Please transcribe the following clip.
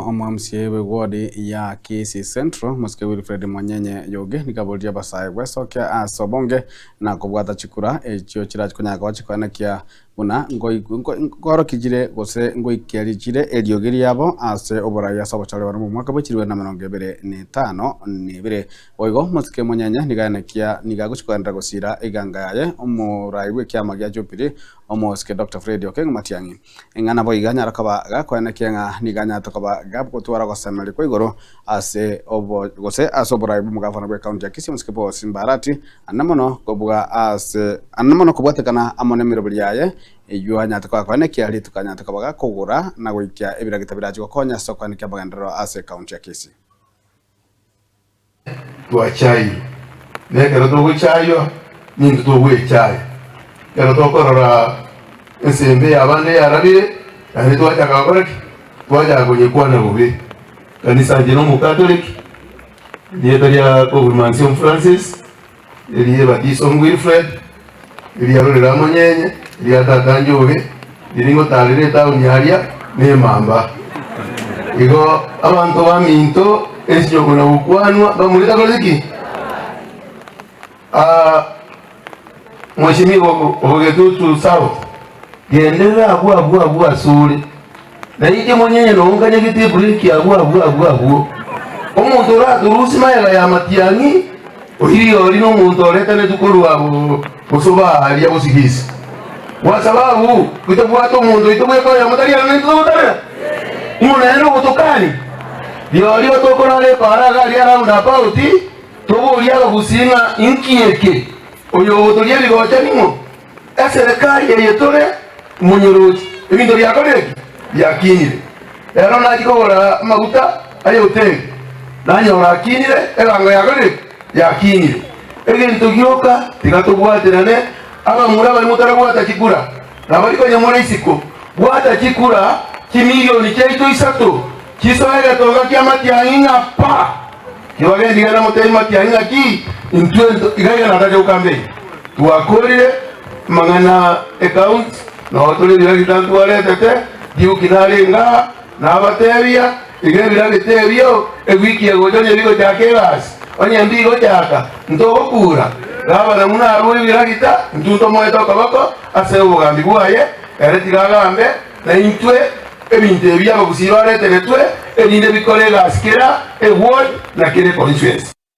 Omomca bw'ewodi ya Kisii Central, Mosike Wilfred Monyenye Yogi nigo aboririe abasae gwesokia ase obonge na kobwata chikura echio chirache konyara koba chikoenekia buna nkoorokia chire gose ngoikeria chire eriogi riabo ase oborai ase obochore barabwo omwaka bwe chilifu 2052. Boigo Mosike Monyenye nigo aenekia nigo agochia kogenderera gosiira eganga yaye omorai bw'ekiama gia Jubilee Omosike Doctor Fred Okengo Matiang'i. Ng'a naboigo anyare koba gakoenekia ng'a nigo anyarete koba gagotwara ogosemeria kwa igoro ase obo gose ase oborai bw'omogavana bw'ecounty ya Kisii Omosike Paul Simba Arati, ande mono kobua ase ande mono kobwatekana amo nemeroberi yaye eyio anyarete koba gakoenekia rituko anyarete koba gakogora na goikia ebiragita birache gokonya ase okoenekia amagenderero ase ecounty ya Kisii. Twachairwe, na ekero togochaywa nintwe togwechaya. Ekero tokorora ensembe y'abande yarabire, naende twachaka gokora ki? Twachaka konyekwana bobe. Kanisa inche na omokatoliki, erieta ria Confirmation Francis, eria ebatiso Wilfred, eria rorera Monyenye, eria tata Njoge, riria ngotarera etaoni aria na emamba. Igo abanto baminto ensinyo na gokwanwa bamorete akore ki? Ah, Mheshimiwa Obogetutu South, genderera abwo abwo abwo asore. Na inche monyenye nonkanyegete ebreki abwo abwo abwo abwo. Omonto oratorusie magega ya matiang'i, oirie oria nomonto oretanetwe korwa bosoba aria bosigisi. Kwa sababu tobwate omonto oito bweka oyomo tari aroro naintwe togotarera. Ng'o nere ogotokania? Rirorio tokorara epaara iga aria round about, toborie abagusii ng'a inki eke? Oyo ogotoria ebigocha ning'o? Eserekari eye tore monyorochi, ebinto biakorire ki? Biakinire. Rero nachia kogora amaguta ay'hoteli, nanyora akinire, ebango yakorire ki? Yakinire. Egento gioka tiga tobwaterane, abamura baria motarabwata chikura, na baria konya more isiko, bwata chikura chimilioni chiaito isato, chisoe egetonga ki'amatiang'i ng'a pa! Tibagendi genda motebie matiang'i ng'aki intwe iga iga natache gokambeni. Twakorire amang'ana ecounty noo tore ebiragita ntwaretete Duke nare ingaa nabatebia iga ebiragita ebio ewiki egocha onye bigochaka egasi onye mbigochaka ntogokura gavana buna arue ebiragita intwe ntomoete okoboko ase obogambi bwaye ere tiga agambe Na intwe ebinto ebi abagusii bareteretwe, erinde bikore egasi kera eward na kera econstituency.